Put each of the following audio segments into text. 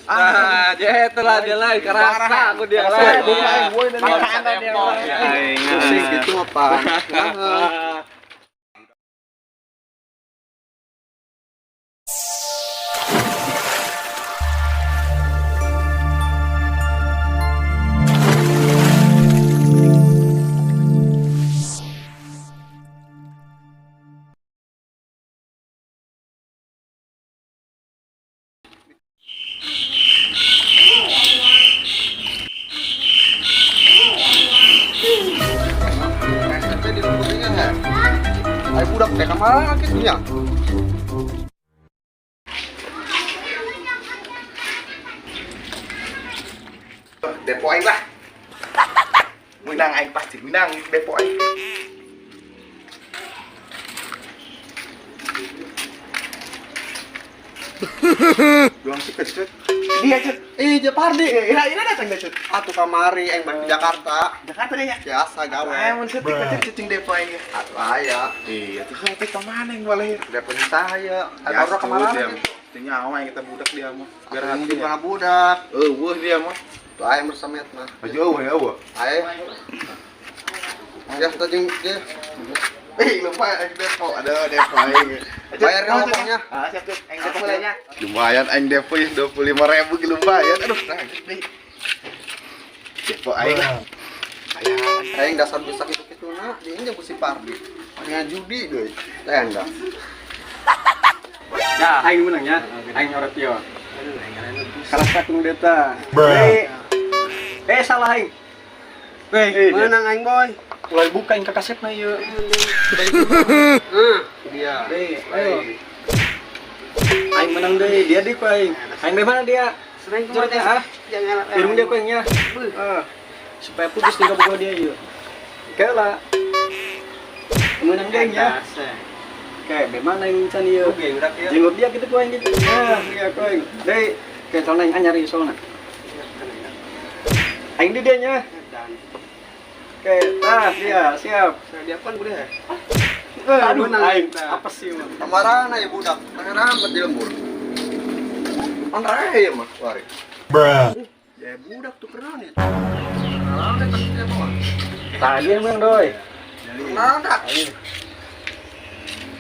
Ah, dia itu lah dia lah, kerasa aku dia lah. Pusing gitu apa? SMP di lemburnya nggak? Ayo budak teh kemana gitu nya? Depo aing lah. Menang aing pasti menang depo aing. Doang sih cut. Dia cut. Ih, Jepardi. Ira ira datang deh cut. Atuh kamari aing balik ke Jakarta. Jakarta deh ya. Biasa gawe. Aing mun setik cut cicing depo aing. Atuh aya. Iya, tuh sampai ke mana yang boleh? Depo saya. Ayo baru kemana gitu. Nyawa yang kita budak dia mah. Biar Biar hati hati mana budak. Eueuh dia mah. Tuh aing bersemet mah. Baju eueuh ya eueuh. Ayo. Ya, kita jeung dia. Eh, lupa aing depo. Aduh, depo aing. Bayar ngomongnya. Ah, siap, siap. Aing depo lah nya. Lumayan aing depo ya 25.000 ge lumayan. Aduh, nah, deui. Depo aing lah. Lumayan. Aing dasar bisa kitu-kitu na, dia jeung ku si Pardi. Palingan judi deui. Teh enggak. Ya, Aing menang ya. Aing nyoret yo. Kalah satu nu deta. Eh, eh salah aing. Weh, menang aing boy. Mulai buka aing ka kasepna ieu. Nah, dia. Deh, ayo. Aing menang deh, dia di ku aing. Aing dari mana dia? Coretnya ah. Irung dia ku aingnya. Ah. Supaya putus tinggal bogo dia ieu. Oke lah. Menang deh aingnya. Oke, bagaimana aing can ieu? Jenggot dia gitu ku aing gitu. Nah, iya ku aing. Deh, kayak soalnya aing anyar ieu soalna. Aing di dianya. Oke, tah dia siap. Dia kan udah. Aduh, menang aing kita. apa sih, Bang? Kamarana ya budak, pangeran di lembur. Pan raya ya mah, wari. Ya budak tuh keren ya. Kenalan deh kan dia mah. Tadi yang menang, Doi. Kenalan dah.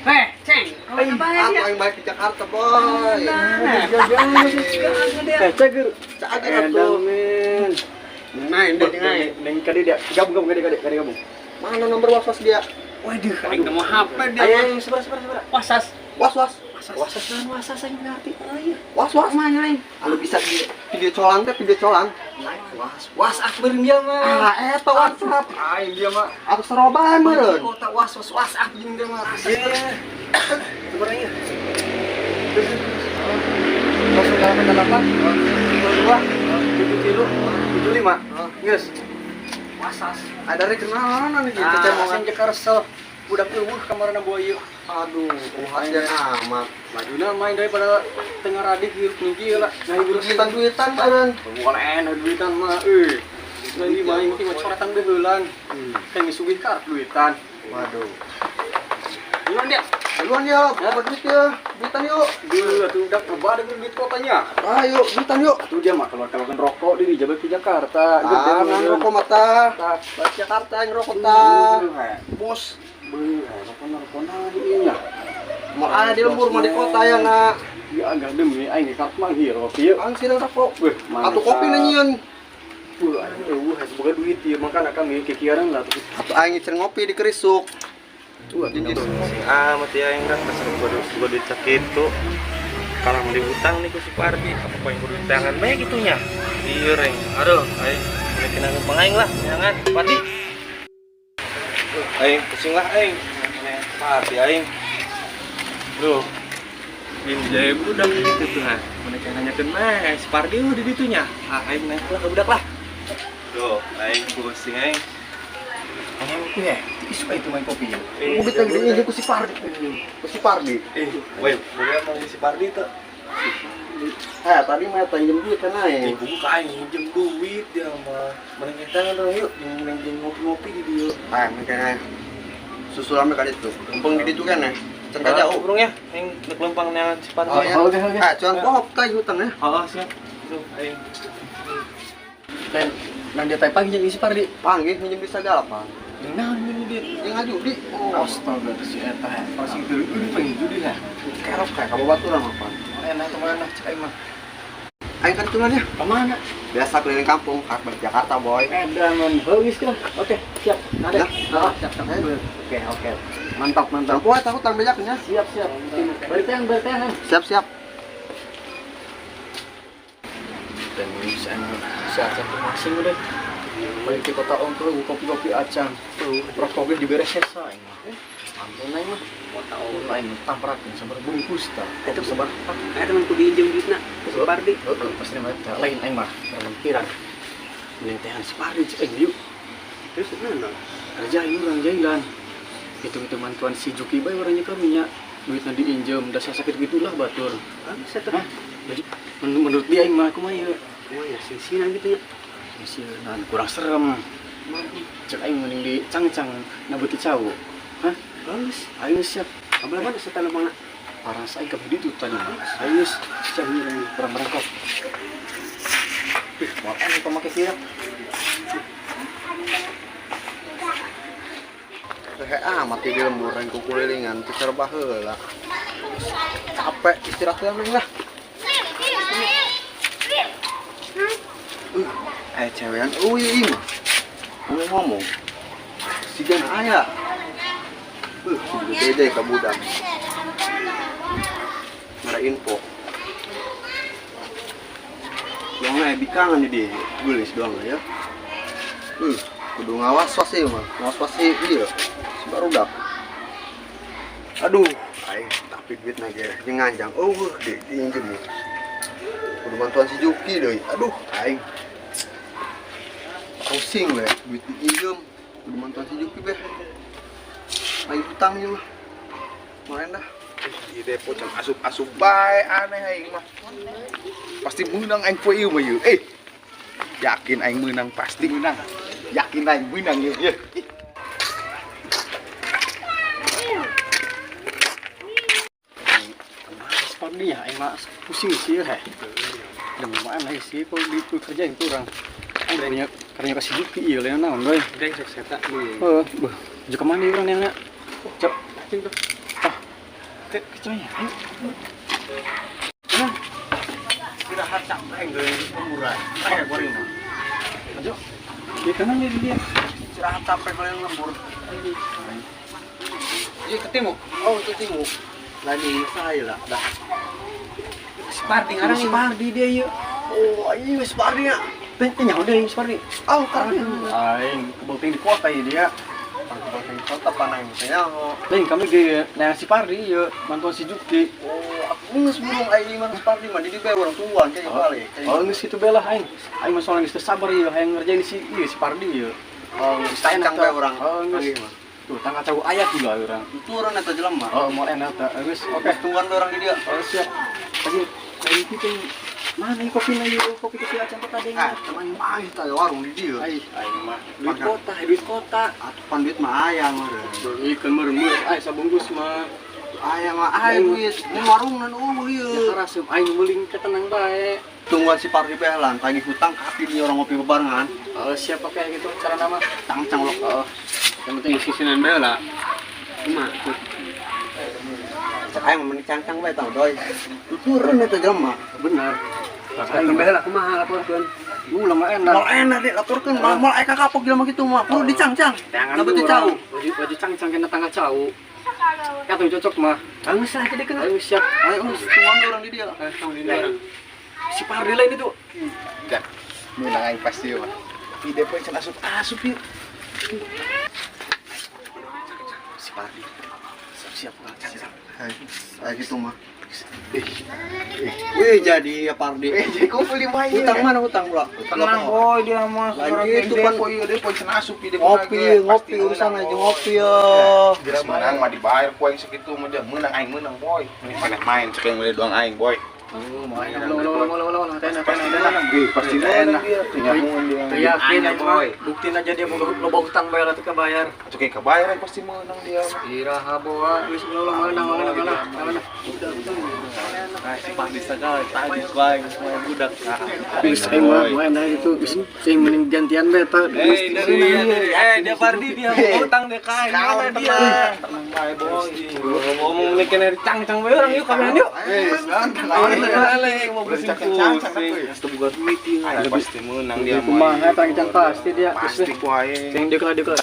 Heh, Ceng, apa Aku yang balik ke Jakarta, boy. Eh, cager. Cager Edan, atuh. men. Main deh, main. Neng kadi dia. Gabung, gabung, kadi, kadi, kadi gabung. Mana nomor was-was dia? Waduh, Aing mau HP dia. Ayo, ayo, seberapa, seberapa, seberapa. Wasas. Was-was. Wasas naon wasas aing ngerti. Ayo. Was-was. Mana aing? Anu bisa di video colang teh, video colang. Was, was akbar dia mah. Ah, eta WhatsApp. Aing dia mah. Atau seroban meureun. Kota was was was ah jeung dia mah. Iya. Sebenarnya. 088 22 73 75. Geus. Wasas. Ada rek kenalan nih gitu Ah, cemongan. asing kesel. Budak eueuh kamarana boy ieu. Aduh, kuhasian amat. Majuna main daripada tengah radik hirup ningki lah. Nah, ibu Duitan-duitan meureun. Bukan enak duitan mah, eh. Lain di main mah coretan beuheulan. Kayak ngisugih ka duitan. Waduh. Duluan dia. Duluan ya, berapa duit ya? Duitan yuk. Dulu atuh udah coba ada duit kotanya. Ayo, duitan yuk. Tuh dia mah keluar keluarkan rokok di Jabat ke Jakarta. Ah, nang rokok mata. Balik Jakarta yang rokok ta. Bos. Beuh, rokok rokok nah nya. Mau ada di lembur, mau di kota ya nak. Ya agak demi aing ge karep mah hirop ieu. Ang sih rokok. Weh, Atau kopi nanyieun. Wah, aing eueuh hayang boga duit ieu makana kami kikiaran lah tuh. Atau aing ngicer ngopi di kerisuk. Wah, Ah, mati aing dah dasar gua duit sakit tuh. Kalau mau dihutang nih ku si Pardi, apa kau yang kudu tangan bae gitu nya. Iya, reng. Aduh, aing bikin aku pengaing lah, jangan Pardi. Aing pusing lah aing. Pardi aing. Duh. Bin jaya budak gitu tuh ha. Mereka nanyakeun mah si Pardi udah di ditunya. Ah, aing nanya lah ke budak lah. Duh, aing pusing aing. Aing ya, isu itu main kopi. Udah tadi ini ku si Pardi. Ku si Pardi. Eh, woi, boleh emang si Pardi tuh. Eh, tadi mah pinjem duit kan aing. Ibu ka aing minjem duit dia mah. Mending kita dong yuk, mending ngopi-ngopi di dieu. Ah, makanya susulan mereka itu. Mumpung di ditu kan ya. Can ka jauh. Burung ya, aing nek lempang neangan si Pardi. Oh, ya. Oke, oke. Ah, cuan pop tah hutang ya. Heeh, siap. Tuh, aing. Dan nang dia teh panggil jeung si Pardi. Panggih minjem bisa galap, Pak. Jeung naon minjem duit? Jeung ngajudi. Oh, astaga si eta he. Pasing teu eueuh pengen judi he. Kerok kayak kamu baturan apa? Enak teman enak cek aing mah. Aing kan tulan ya. Kemana? Biasa keliling kampung, kak balik Jakarta, boy. Edan mun heuis lah. Oke, siap. Ada. Ya. Heeh, siap, siap. Oke, oke. Mantap, mantap. Wah, takut tang bejaknya. Siap, siap. Balik teang, balik teang. Siap, siap. Dan bisa acan masing udah. Balik ke kota om tuh kopi-kopi acan. Tuh, rokok ge diberes sesa aing mah. Ampun aing mah. Kota om aing tamparakeun sabar bungkus tah. Kopi sabar. Eta mah kudu injem duitna. Si Pardi. Heeh, pasti mah eta lain aing mah. Pikiran. Mending tehan si Pardi cek aing yuk. Terus naon? Kerja urang jailan. Hitung-hitung mantuan si Juki bae orangnya kami nya. Duitna diinjem, dasar sakit gitulah batur. Bisa tuh. Hah? Jadi menurut dia aing mah kumaha ieu? Kumaha ya sing-sinan gitu nya. Sisieunan kurang serem. Cek aing mending dicangcang na beuti cau. Hah? Bagus. Aing siap. Kabelah mana setan mana? Parang aing ka ditu tadi mah. Aing geus siap kurang merangkap. Ih, moal enak pamake siap. Kayak amat di lembur aing kukulilingan teu serba heula. Capek istirahat heula lah. Cewekan euy ieu mah. Ngomong-ngomong. Siga aya. Beda ka budak. Ngara info. Doang aya bikangan di dia. Gelis doang ya. Kudu ngawas-was ieu mah. Ngawas-was ieu. Si barudak. Aduh, aing tapi duit na ge jeung nganjang. Eueuh di diinjem. Kudu bantuan si Juki deui. Aduh, aing pusing we, duit diinjem. Kudu bantuan si Juki beh. Lagi hutang ieu mah. Kemarin dah. Di depo can asup-asup bae aneh aing mah. Pasti menang aing poe ieu mah ieu. Yakin aing menang pasti menang. Yakin aing menang ieu. Ye. Pardi ya, aing mah pusing sih heh. Dan lumayan lah sih kalau di kerja itu orang. Aing punya kasih Juki ieu lain naon deui. Deng sok seta deui. Heeh, beuh. Jeung ka mana urang yang Cok, cing tuh. Ah. Ke kecilnya. Ayo. Nah. Istirahat capek aing deui lemburan. Aing goreng mah. Ayo. Di kanan dia dia. Istirahat capek kalian lembur. Ieu ketemu. Oh, itu timu. Lagi saya lah dah. Si Pardi ngarang Si Pardi dia ieu. Oh, iya si Pardi ya. Teh nyaho deui si Pardi. Oh, karena Aing kebel di kota ieu dia. Kebel di kota panang teh nyaho. Lain kami ge nang si Pardi ieu mantuan si Juki. Oh, aku geus burung aing mah si Pardi mah di dieu bae urang tuan kayak balik. Oh, geus kitu bae lah aing. Aing mah soalnya geus teu sabar ieu hayang ngerjain si ieu si Pardi ieu. Oh, geus cang bae urang. Oh, geus. Tuh, tangga cau ayat juga urang. Itu urang eta jelema. Oh, moal enak tah. Geus, oke. Tungguan bae urang di dieu. Oh, siap. Tadi lain kitu. Mana ini kopi na ieu? Kopi kopi acan kota deui. Ah, teman mah tah warung di dieu. Ai, aing mah duit kota, duit kota. Atuh pan duit mah aya meureun. Beuikeun meureun meureun ai sabungkus mah. Aya mah aya duit. Mun warung nan eueuh ieu. Ya raseup aing meuling ketenang bae. Tungguan si Pardi bae lah, tagih hutang kaki dia orang ngopi bebarengan. Oh, siap oke gitu cara nama. Cangcang lo. Oh, Yang penting sisinan bae lah. Kumaha tuh? Cek aing mah cangcang bae tah doi. Turun eta jelema. benar. Laporkeun bae lah kumaha laporkeun. Ulah mah enak. Mal enak deh laporkeun, mal mal eka kapok jelema kitu mah. Kudu dicangcang. Tangan Nah beuti cau. Baju cangcang kena tangga cau. Kata cocok mah. Bagus lah jadi kena. Ayo siap. Ayo tungguan bae urang di dieu. Eh, tong di orang. Si Pardi lain itu. Dah, menang aing pasti mah. Di depo can asup-asup ieu. Si Pardi. Siap-siap lah. Siap. Kayak gitu mah. Wih jadi ya Pardi. Jadi kumpul lima ieu. Hutang mana hutang pula? Tenang boy dia mah. Lagi itu pan depo ieu depo can asup ieu depo. ngopi, ngopi urusan aja ngopi ya. Geus menang mah dibayar ku aing segitu mah dia menang aing menang boy. Ini main cek yang boleh doang aing boy. Oh, main ulah enak enak. Pasti enak dia. Yakin aja boy. Buktiin aja dia mau loba hutang bayar atau kebayar. Atuh kayak kebayar pasti menang dia. Iraha boa, geus ulah menang menang menang. Nah, si Pardi segala tadi ku aing semua budak. Geus aing mah moal nah itu geus aing mending gantian bae eta. Eh, dari eh dia Pardi dia mau utang dia ka aing. Mana dia? Tenang bae, boy. Ngomong mending dari cang-cang bae orang yuk kameran yuk. Eh, Aing mau pusing-pusing. Geus teu boga duit ieu. Pasti menang dia mah. Kumaha eta cang pasti dia. Pasti ku aing. Cing dia kalau dia kalau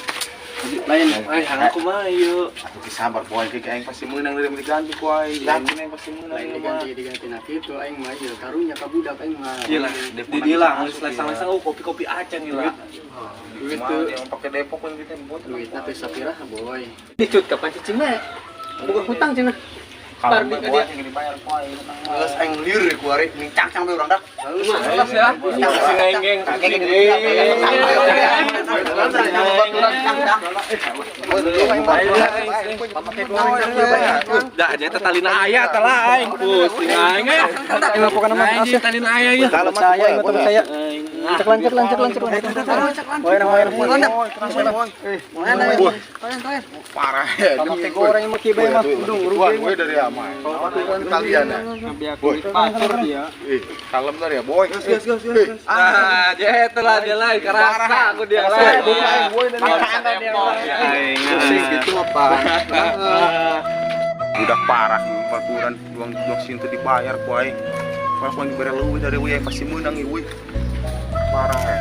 lain. Ay, hang kumaha yuk. Atuh ki sabar boy, ki aing pasti menang dari diganti ku aing. Yakin aing pasti menang. Lain ieu mah. diganti diganti nah gitu aing mah ieu karunya ka budak aing mah. Iya lah, di dia lah, geus lesang-lesang oh kopi-kopi acan ieu lah. Duit Kumaha tuh dia yang pakai Depok kan kita buat. duitna teh sapiraha boy. Dicut kapan cicing mah? Bukan hutang cenah. Kalau Pardi mah ka boy dia. yang dibayar ku aing tenang. Geus aing lieur ku ari mending cangcang bae urang dak. Awas ya, pusing aing geng. Dah, jadi talina aya telah aing pusing aing. Aing pokona mah Aing talina aya ya. percaya aing mah percaya. Cek lancar lancar lancar lancar. Boy nang boy nang. Parah ya. Pakai goreng mah kieu bae mah udung rugi. Gue dari ama. Kalian ya. Boy. Eh, kalem dari ya, boy. Ah, jadi telah dia lain kerasa aku dia lain. Aing. Pusing gitu mah Pak. Budak parah baturan uang uang sini teu dibayar ku aing. Kalau ku aing dibere leuwih dari we pasti menang ieu we. Parah ya.